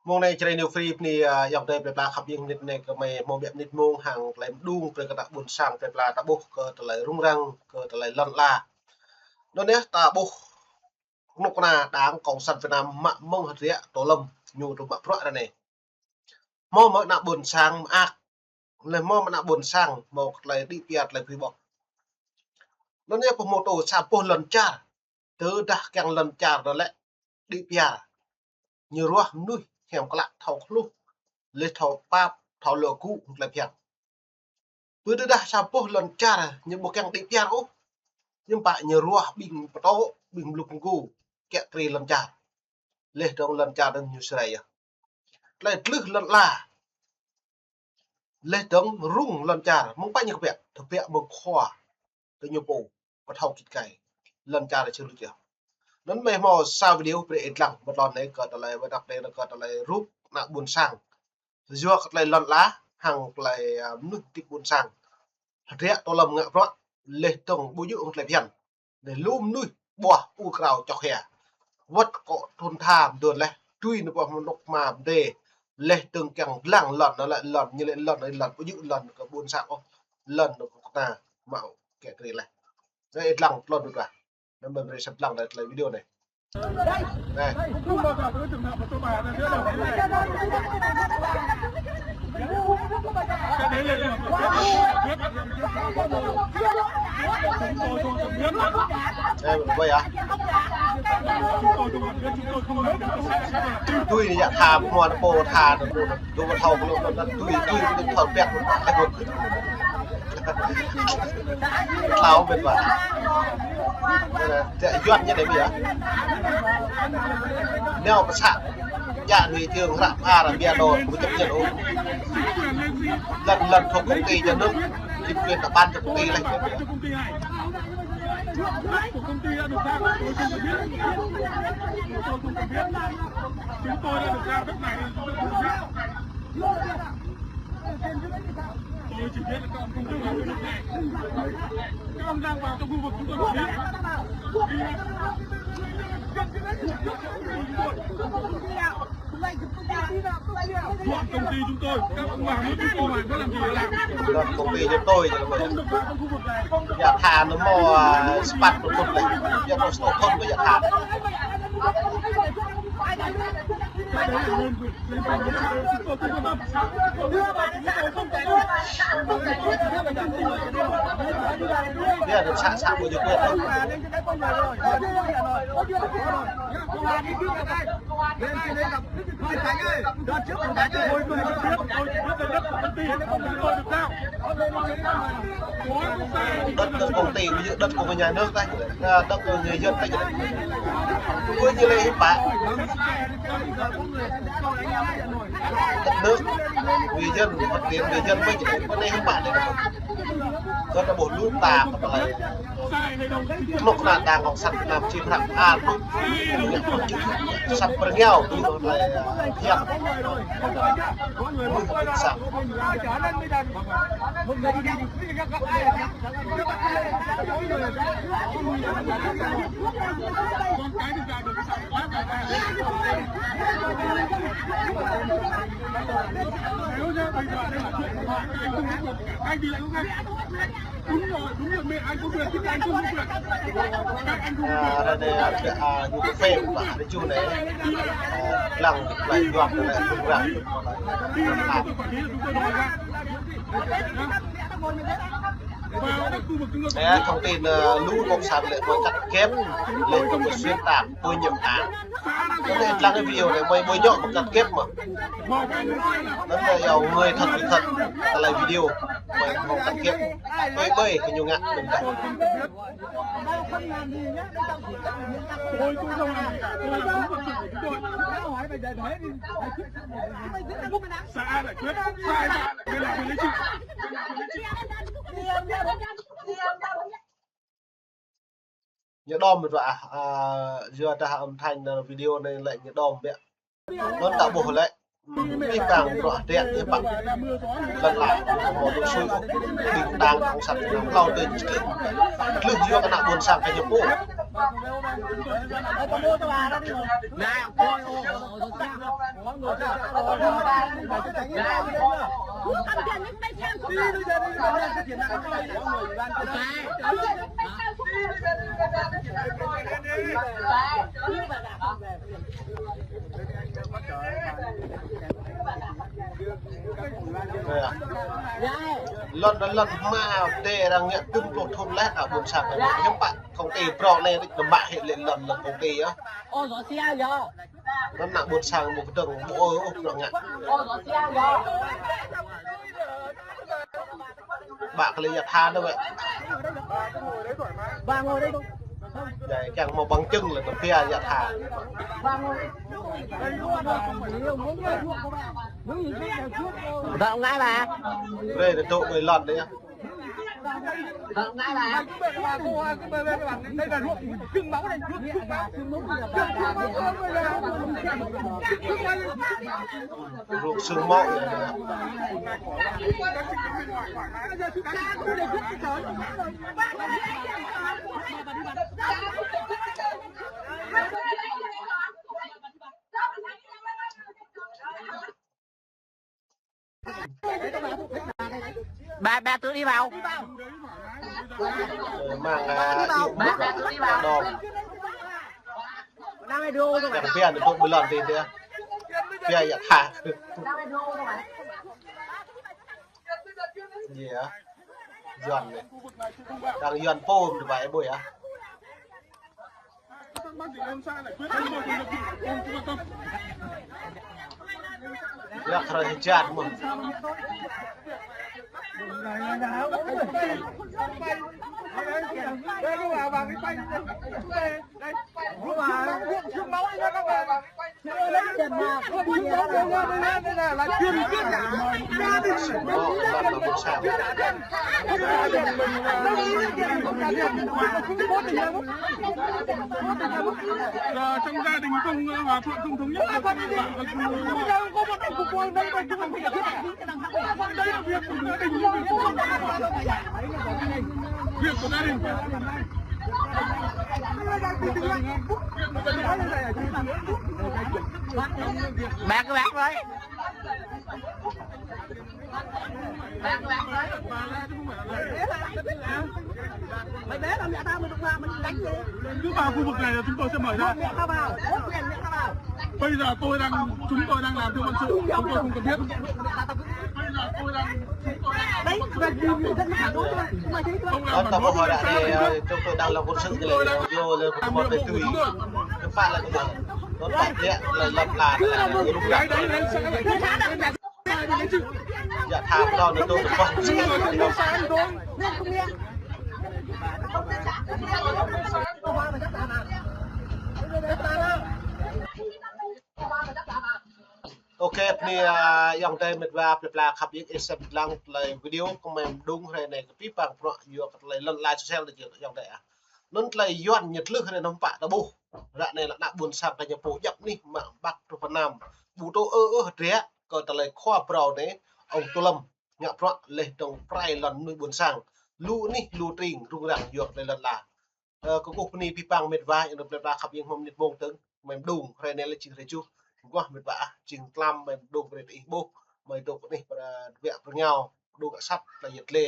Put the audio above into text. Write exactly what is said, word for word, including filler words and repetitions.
Mông anai Jrai New Free bơni, a, ayŏng adơi plơi pla khăp ƀing mơnit anai kơ mơi hmâo ƀiă mơnit mông hăng tơlơi mơđung brơi kơ ană ƀôn sang plơi pla ta ƀuh kơ tơlơi rŭng răng, kơ tơlơi lŏn ala. Anŭn yơh ta ƀuh kơnuk kơna Đảng Cộng sản Việt Nam mă mơ̆ng hơdră tô lŏm ñu tŭ mă bruă ră anai. Hmâo mơ̆ ană ƀôn sang mơak, lĕ hmâo mơ̆ ană ƀôn sang hmâo tơlơi đĭ piar tơlơi pơhiăp ƀô̆. Anŭn yơh pơhmutu sa boh lŏn čar, tơdah kiăng lŏn čar anŭn lĕ đĭ piar. Ñu ruah mơnuih hiam klă thâo hluh, lĕ thâo pap, thâo lŏ gŭ tơlơi phiăn. Tơdah sa boh lŏn čar ñu ƀu kiăng đĭ piar ôh, ñu pă ñu ruah ƀing pơtô, ƀing mlŭk mgu, kiă kriê lŏn čar. Lĕ dơ̆ng lŏn čar anŭn ñu srai yơh. Tơlơi tlưh lŏn ala. Lĕ dơ̆ng rŭng lŏn čar, mơ̆ng pă ñu kơbiă, tơbiă mơ̆ng khua, tơ ñu pô, pơthâo git gai. Lŏn čar čơlŭt yơh. Anŭn mơi hmâo sa video brơi ih lăng, mơ̆ lŏn anai kơ tơlơi wơ̆t đăp anai kơ tơlơi rup ană ƀôn sang. Yua kơ tơlơi lŏn ala, hăng tơlơi, a, mơnuih hơdip ƀôn sang. Hơdră tô lŏm ngă bruă, lĕ dơ̆ng ƀu djơ̆ hăng tơlơi phiăn. Lĕ lu mơnuih ƀuah ur krao čŏk hia. Wơ̆t kơ thun tha mơdơ̆n leh, tui anŭn ƀuah mơnŭk ma mơdê. Lĕ dơ̆ng kiăng lăng lŏn anŭn lĕ lŏn, ñu lĕ lŏn anai lŏn ƀu djơ̆ lŏn kơ ƀôn sang ôh. Lŏn anŭn kơ ta mă kiă kriê leh. Anai ih lăng tlôn đut wa. Anŭn mơi brơi sat lăng anai tơlơi video anai. Anai. Anai, ƀơi ah. Tui anai yă tha, pơhmuan pô tha, anŭn, anŭn, anŭn, tui, tui, tui, thâo pĕk, anŭn. Thâo mĕt wa. Anŭn, tơlơi Yuan ñu anai ƀiă. Nao pơsă. Djă anai tơring hră pha ra ƀiă đô, ƀu chấp nhận ôh. Lŏn, lŏn thuộc công ty nhà nước, chính quyền ta bán cho công ty leh. Chúng tôi đã được giao đất này, chúng tôi không biết. Tôi chỉ biết là các ông không chấp hành quy định này. Các ông đang vào trong khu vực chúng tôi quản lý. Bọn công ty chúng tôi, các ông vào nước chúng tôi ngoài có làm gì để làm? Lŏn công ty chúng tôi, không được vào trong khu vực này. Yă tha anŭn hmâo, a, sơpat pơkŭt leh. Yă hmâo sơtô thŭn kơ yă tha. Cái đấy là nguyên quyền. Thế là được xã, xã hội cho quyền thôi. Đất của công ty, ví dụ đất của nhà nước đây, đất của người dân đây. Ui, ñu lĕ hiư̆m pă. Đất nước, vì dân, phát triển vì dân, ƀu djơ̆, ƀu djơ̆ hiư̆m pă anai. Kơ ta ƀuh lu ta pơtơlơi. Kơnuk kơna Đảng Cộng sản Việt Nam či hră a tŭ. Sat pơrơngiao tui tơlơi hiam. Ui, sat. Anh đi lại không anh? Đúng rồi, đúng rồi, mẹ anh có quyền, tức là anh không có quyền. Các anh không có quyền. À, đây, đây, à, à, ñu kơ phê ƀă, rơjuh anai. À, lăng, lăng, lăng, lăng. Đi ra, chúng tôi quản lý là chúng tôi đòi ra. Nhá. Ơ, thông tin, ơ, lu cộng sản lĕ mơi cắt ghép, lĕ mơi xuyên tạc, bôi nhọ ta. Anŭn lăng cái video anai mơi bôi nhọ mơi cắt ghép mơ̆. Anŭn lĕ yua người thật việc thật, ta lĕ video mơi mơi cắt ghép. Ƀơi ƀơi kơ ñu ngă mơ̆ng ta. Xã giải quyết, sai phạm, đây là quyền lý chịu. Ñu đom mơ̆, à, yua dah âm thanh video anai lĕ ñu đom biă. Anŭn ta ƀuh lĕ, ƀing ta ƀuh hơdră ñu pă. Lŏn ala, ñu hmâo tŭ sui ôh. Ƀing Đảng Cộng sản Việt Nam hlâo tơl čơkĭ. Tlưh yua kơ ană ƀôn sang kơ ñu pô. Lŏn, lŏn, lŏn mă tê arăng ngă tŭm pluh thŭn laih kơ ƀôn sang anai. Hiư̆m pă công ty brŏ anai, tơbiă hĭ lĕ lŏn, lŏn công ty yơh. Lŏn ană ƀôn sang ƀu kơdơ̆ng, ƀu ôh, ôh, brŏ ngă. Ƀă kơ lĕ yă tha anŭn wĕ. Dai kiăng hmâo bằng chứng lĕ tơbiă yă tha. Dŏ ngai ba. Brơi tơdŏ ƀơi lŏn anai. Ruột xương máu. Ba, ba tự đi vào. Mang, à, ba, ba tự đi vào. Đo. Đang đi đô rồi. Yang pia ni ƀu ƀu lŏn ti tê. Pia ya tha. Iya. Yuan ni. Đang Yuan pôm tu bai ƀu ya. Yă, hrơi hơjăn mơ̆n. Là trong gia đình không, ờ, hòa thuận không thống nhất được, bạn có cùng. Đấy là việc của gia đình, việc của gia đình. Bác, bác ơi. Mày bé là mẹ tao, mày đừng qua, mày đánh đi. Cứ vào khu vực này là chúng tôi sẽ mời ra. Mẹ tao vào, có quyền mẹ tao vào. Bây giờ tôi đang, chúng tôi đang làm theo quân sự, chúng tôi không cần biết. Bây giờ tôi đang, chúng tôi đang làm theo quân sự. Đấy, là vì mình thân hại đối thôi, mày thấy chưa? Không làm phản đối với cảnh sát bình thường. Chúng tôi đang làm quân sự thì lại vô là một cái tùy. Không phải là cái đó. Nó phải nhẹ, là lặp lại, là cái lúc. Đấy, đấy, đấy, sẽ là Yă tha pơđo nơ tŭ tơpă. Ok, bơni, à, ayŏng adơi mĕt wa plơi pla khăp yơh, ih sem lăng tơlơi video kơ mơ̆ng mơđung hrơi anai kơ pih pang bruă yua kơ tơlơi lŏn tơlơi sosial đôč yơh ayŏng adơi ah. Anŭn tơlơi Yuan ñu tlưh hrơi anŭn pă ta ƀuh. Ră anai lĕ ană ƀôn sang kơ ñu pô djŏp anih mă Bắc truh pơ Nam. Ƀu tŭ ư ư hơdră kơ tơlơi khua phrâo anai, ông Tô Lâm ngă bruă laih dơ̆ng pơrai lŏn mơnuih ƀôn sang. Lu anih, lu tring, rŭng răng yua kơ tơlơi lŏn tơlơi. Ơ, kơkuh bơni pih pang mĕt wa, ayŏng adơi plơi pla khăp yơh hmâo mơnit mông tơ̆ng, mơ̆ng mơđung hrơi anai lĕ jing hrơi tơjuh. Kơkuh mĕt wa ah, jing tlam mơ̆ng mơđung hrơi tơjuh ƀuh, mơ̆ng tŭ anih pơ rơwĕ pơ rơngiao, đu ngă sat, tơlơi yet lê.